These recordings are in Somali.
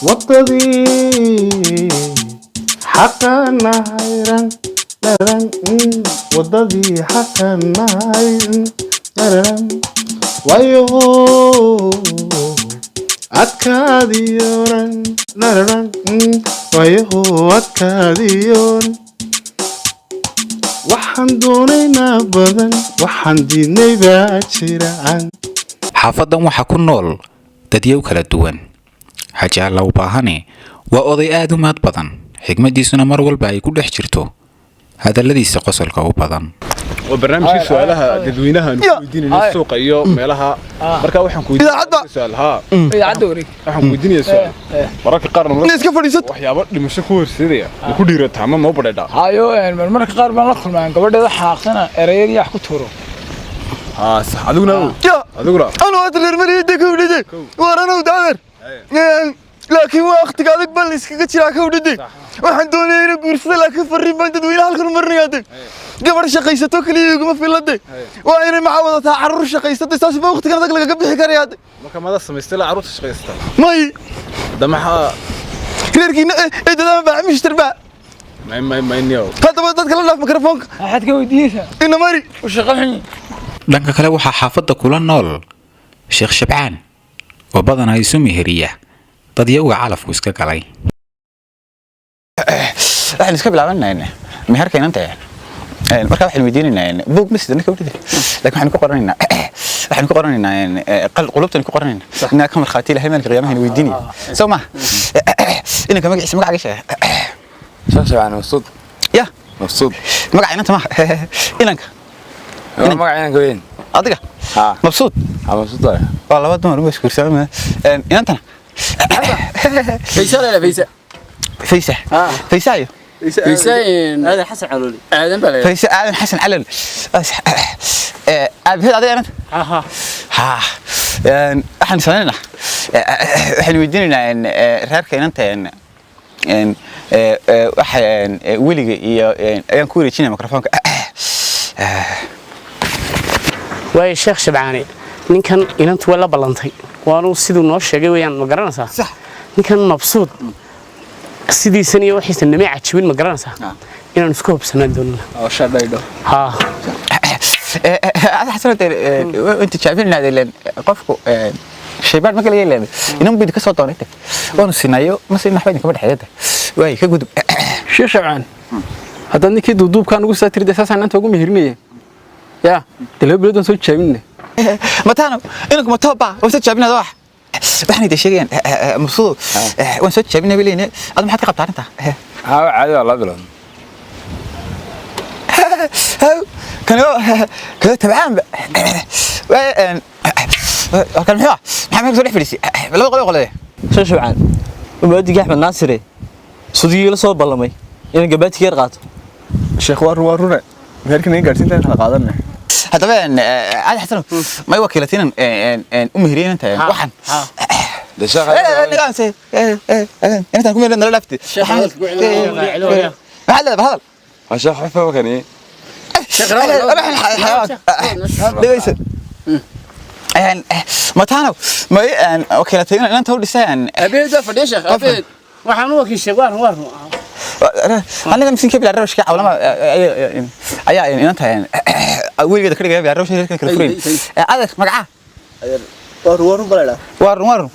Waddadii xaqanahay ran ran, waddadii xaqanahay ran, wayo adkaadiyo ran ran, wayo adkaadiyo. Waxaan doonaynaa badan, waxaan diidnay baa jiraan. Xaafadan waxaa ku nool dadyow kala duwan. Xaji Alla u baahane waa oday aad u mahad badan, xigmaddiisuna mar walba ay ku dhex jirto hadalladiisa qosolka u badan. Waa barnaamijkii su'aalaha dadweynaha aanu ku weydiinayno suuqa iyo meelaha. Marka waxaan ku Idaacadda. su'aal, haa. Idaacadda wareeg. Waxaan ku weydiinayaa su'aal. Mararka qaarna iska fadhiisato. Waxyaabo dhimasho ku horseedaya ma ku dhiirataa ama ma u badheedhaa? Hayo, marmarka qaar baan la kulmaa gabadheeda xaaqsana erayar yax ku tuuro. Haa, sax. Adiguna? Ya. Adiguna? Anu hadda reer mariyada kawdhide waar anow daader, laakiin waa waqtiga adag baa la iskaga jiraa kawdhide. Waxaan doonaya inaan guursada, laakiin fariin baan dadweynaha halkan u marinayaa. Gabadh shaqaysato kaliya iguma filade, waa inay maxaa wadataa carruur shaqaysatay. Saas baa waqtigan adag lagaga bixi karayaa. Marka mada samaystay la carruurta shaqaysata? May. Hadda maxaa? Reerkiina eedadaama baa mishtar baa. May, may, may, niyow. Haddaba dadka la dhaaf mikrofoonka. Maxaad ka weydiinaysaa? Ina mari. U shaqo xun. Dhanka kale waxaa xaafadda kula nool Sheekh Shabcaan oo badanaa isu meheriya dadyowga calafku iska galay. Waxaan iska bilaabanayna meherka inanta. Marka waxaan weydiinaynaa, buug ma sidana kawdhide, laakiin waxaan ku qoranaynaa qulubtan ku qoranaynaa inaa ka markhaati ilahay maalinka qiyaamaha ina weydiinaya, soo ma? Inanka magaciisa, magaca sheega. Sheekh Shabcaan Mabsuud. Ya? Mabsuud. Magaca inanta ma inanka. Waa magaca inanka weyn. Adiga? Haa. Mabsuud? Haa, Mabsuud waay. Waa laba dumar uma isguursan. Inantana? Faysa la Faysa. Faysa. Faysaayo. Faysa. Aadan Xasan Calooli. Aadan baa la. Faysa Aadan Xasan Calal. Aabaheed adiga inanta? Aha. Ha, waxaan sameynaynaa, waxaan weydiinaynaa reerka inanta waxa weliga iyo ayaan ku wareejinaya mikrofoonka. Waayo Sheekh Shabcaane, ninkan inantu way la ballantay, waanu siduu noo sheegay weeyaan, ma garanaysaa? Sax. Ninkan Mabsuud sidiisan iyo waxiisa namay cajibin, ma garanaysaa? Inaan isku hubsanaan doonana. Oo shadhaydho. Haa. Ada xasan inta jaabinaa ileen qofku shaybaad ma kala yeeleen, inan bid ka soo doonay waanu siinayo, ma siin, waxba idin kama dhexeeyada waay ka gudub. Sheekh Shabcaan, haddaad ninkii duuduubkaan ugu saa tirida saasaan inanta ugu meherinaya yaa dee 2 bilood waan soo jaabinna. Matano inanku ma tooba waan soo jaabinada wax waxaan idin sheegayaan Mabsuudo waan soo jaabinay bay leeyihiin, adu maxaad ka qabtaa arrinta? Haa, caadi waa 2 bilood. Kan kan tabcaan ba kan muxuu ah, maxaa meesha soo dhex fadhiisay laba qole qole? Sheekh Shabcaan, muwaadinka Axmed Naasire sudigii la soo ballamay inaan gabaatiga yar qaato. Sheekh, waa run, waa rune, meherka naga gaadhsiinta kala qaadanay. Haddaba Cali Xasan may wakiilatiinan u meheriyay inanta waxaan De sheekh intaan ku meheriyay nala dhaaftay, maxaa leedahay hadal? Waa sheekh xufa kani. Dhegeysa, matano may wakiilatay inanta u dhisay. Abeed baa fadhiya, sheekh abeed. Waxaan u wakiishay waar waar. Aniga miskiinka bilaa rawshka cawlama ayaa inanta weligeeda ka dhigaya bilaa rawsh reerkan kala furayn. Adeer, magaca? Waa run, waa run baa la. Waa run, waa run,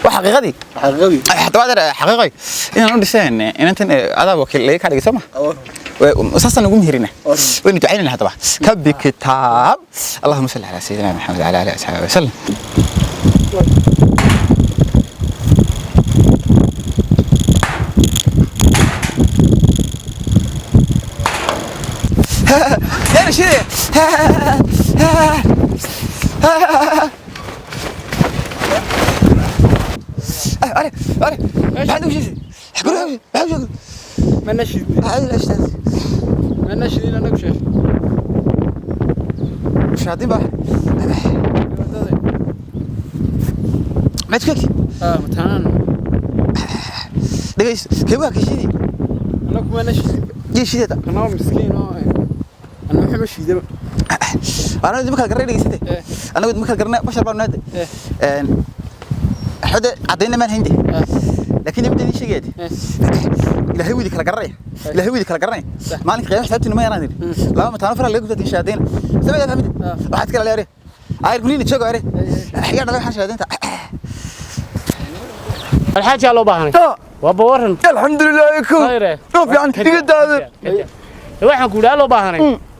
waa xaqiiqadii. Xaqiiqadii. Haddaba adeer, xaqiiqoy inaan u dhiseen inantan adaa wakiil laga kaa dhigay, soo ma? Saasaan ugu meherina, waynu ducaynayna. Haddaba ka bi kitaab allahuma salli calaa sayidina Maxamed wacala alihi asxaabi wasalam. Yani şimdi Are, are, maxaad u sheegay? Maxaad u sheegay? Mana shidin. Maxaad u sheegay? Mana shidin anagu, sheekh. Shaadin baa. Maxaad ku Haa, mataanaan. Dhagays, kee waa ka shidi? Anagu mana shidin. Jii shideeda. Anaa miskiin oo ana waxa ma shiidaba. Anagu idin kala garanay, dhegaysate. Anagu idin kala garanay, bashar baan naade. Een xode cadayna maan hindi. Laakiin imida idin sheegaya ilaahay widi kala garanaya, ilaahay widi kala garanaya. Maalinka qiyaamaha xisaabtiina ma yaraan idhi. Laba mataano fara laga gubtaa shahaadayn. Sameeyaa fahmid. Waxaad kala leeyahay. Ayr guriina joogo ayr. Xigaa dhalay waxaan shahaadaynta. Alxaaji loo baahanay. Waa bawaran. Alxamdulilah kow. Oo fiican iga daada. Waxaan ku idhaa loo baahanay.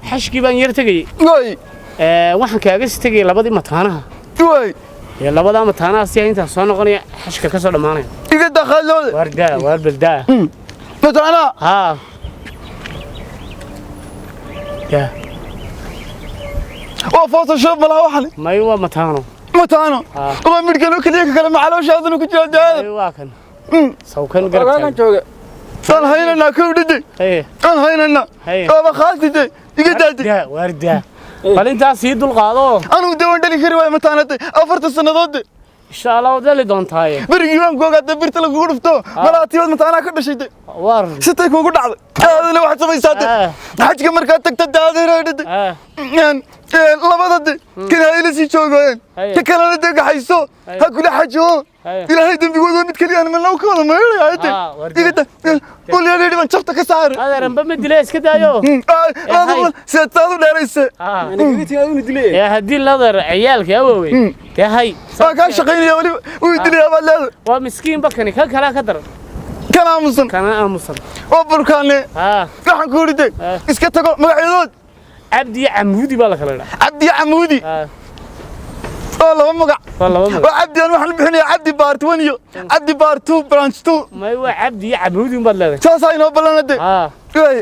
Xashkii baan yar tegayay. Way. Waxaan kaaga sii tegayay labadii mataanaha. Way. Ee labadaa mataanaha si intaan soo noqonaya xashka ka soo dhamaanaya. Iga dakhalo. Wardaa, war baldaa. Mataana. Ha. Ya. Waa Photoshop malaha waxan. May waa mataano. Mataano. Waa midkan oo kaliya ka kale macalooshaadana ku jira daada. May waa kan. Sawkan garabka. Jooga. Aan haynana kow dhidi. Aan haynana. Waaba khaaside. Iga daadi. Wardaa. Bal intaas sii dul qaado. Anigu dee waan dhali kari waayo mataanade 4 sannadood. Insha Allah waad dhali doontaaye. Berigii waan ku ogaatay birta lagugu dhufto. Malaa tibaad mataanaha ka dhashay de. War. Sitay kuugu dhacday. Aadana waxaad samaysaa de. Xajka markaad tagta daadana dhidi. Labada de kan ha ila sii joogayeen. Ka kalena dee gaxayso. Ha kula xajo. Ilaahay dembigooda mid kaliya aan malna ka wada maydhayaa de. Iga da. Qolyaha dhiban jabta ka saar. Adeeranba ma dilay iska daayo. Sidaad u dheeraysa. Ee haddii ladar ciyaalka awowey. Dee hay. Waa kaa shaqaynaya weliba wuu dilayaa baad leedahay. Waa miskiin bakani kan kalaa ka daran. Kan aamusan. Kana aamusan. Waa burkaane. Waxaan ku idhi iska tago magacyadood. Cabdi Camuudi baa la kala dhahaa. Cabdi Camuudi. Oo laba magac. Waa laba magac. Waa Cabdi aan waxaan bixinayaa Cabdi Part 1 iyo Cabdi Part 2 Branch 2. May waa Cabdi Camuudi baad leedahay. Saasaa inoo ballanade. Way.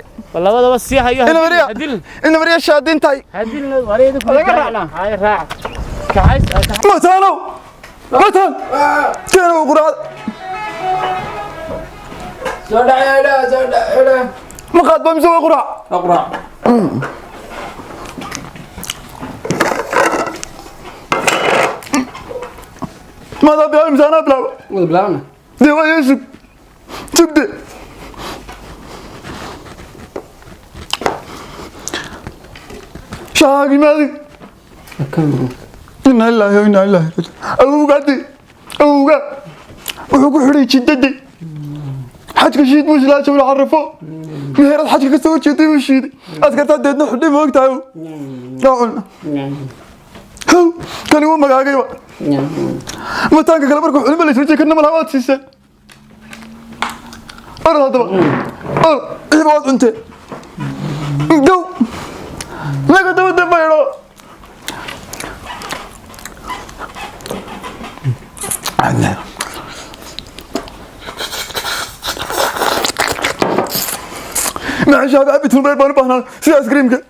Labadaba sii hayo. Ina mariya shaadintay. Hadil wareedu ku raacnaa. Hay raac. Kaxays. Mataano. Mataan. Keeno quraad. Soo dhacay, soo dhacay. Ma qaad ba mise waa quraac? Waa quraac. ماذا بيعمل مش انا بلعب Wada bilaabna. دي وين يسب تبدا شاقي مالي إنا لله وإنا إليه راجعون أوغادي أوغا wuxuu ku xidhay jiddadii xajka shiid buu silaa jawla carafo meherad xajka ka soo horjeeday buu shiiday askartaa deedna xidhay ma ogtahay noocun how kani wuu magaagayba mataanka kale markuu xulin ba la soo jeey kana malaha waad siiseen orod haddaba orod ciiba waad cunteen gow naga daba dambaydo معلش هذا عبيت من بير بان سي ايس كريم.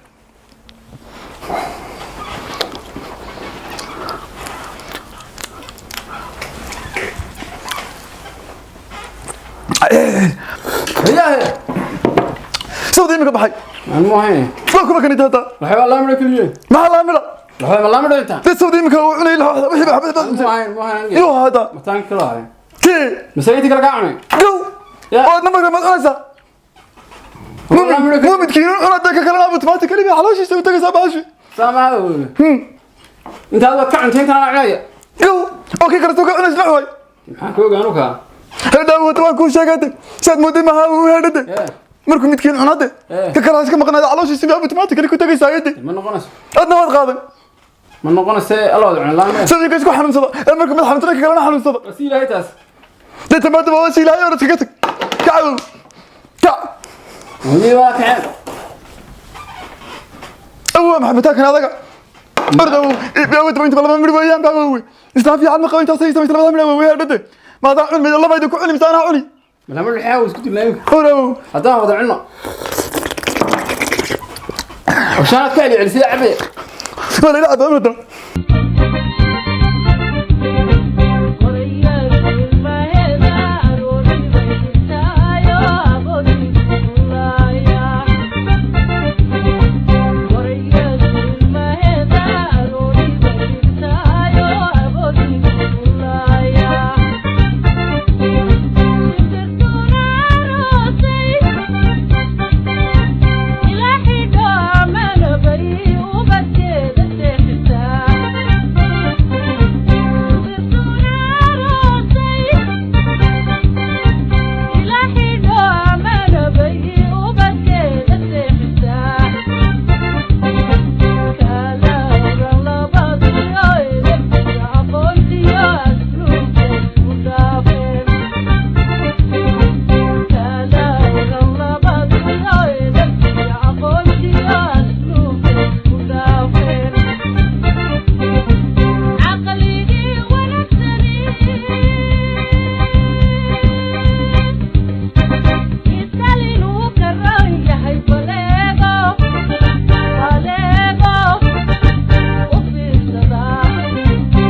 سودي imika baxay. Aan ma ahayn. Waa kuma kanid hada. Waxay la midho kaliya. Maxaa la midho? Waxay la midho inta. Dad sawdi imika uu cunay lahaa wixii baa xabad Ma ahayn, ma ahayn. Iyo hada. Mataan kala ahayn. Kii. Masaajidka kala kacnay. Gow. Oo nambarka ma cunaysaa? Muumidkii inuu cunaa dadka kalena automatically bay xalooshiisa u tagaysaa baashi. Saamaha. Intaad waad ka cuntay intaan cunaya. Gow. Oo kii kale soo ka cunaysa waay. Maxaan ku ogaan ka? Hada waa ku sheegay. Saad mooday ma uu hadade. Markuu midkiin cunade ka kale iska maqnaada calooshiisa bay automatically ku tagaysaa ayade. Ma noqonayso. Adna waad qaadan. Ma noqonayso alla wada cunay laan. Sidii isku xanuunsada. Ee markuu mid xanuunsada ka kalena xanuunsada. Si ilaahay taas. Dad tamaada waa si ilaahay orodka ka tag. Kac. Kac. Wali waa kacay. Awow maxamed kan adaga. Bardo awow inta laba midh weeyaan baa awow. Isla fiican ma qabo inta saysta laba midh awow hadade. Ma daa cun mid laba idin ku cuni mise anaa cuni. Lama lixaa isku dilnay. Horow. Haddaan wada cunno. Washaanad ka celi celisay cabay. Wala ila cabay.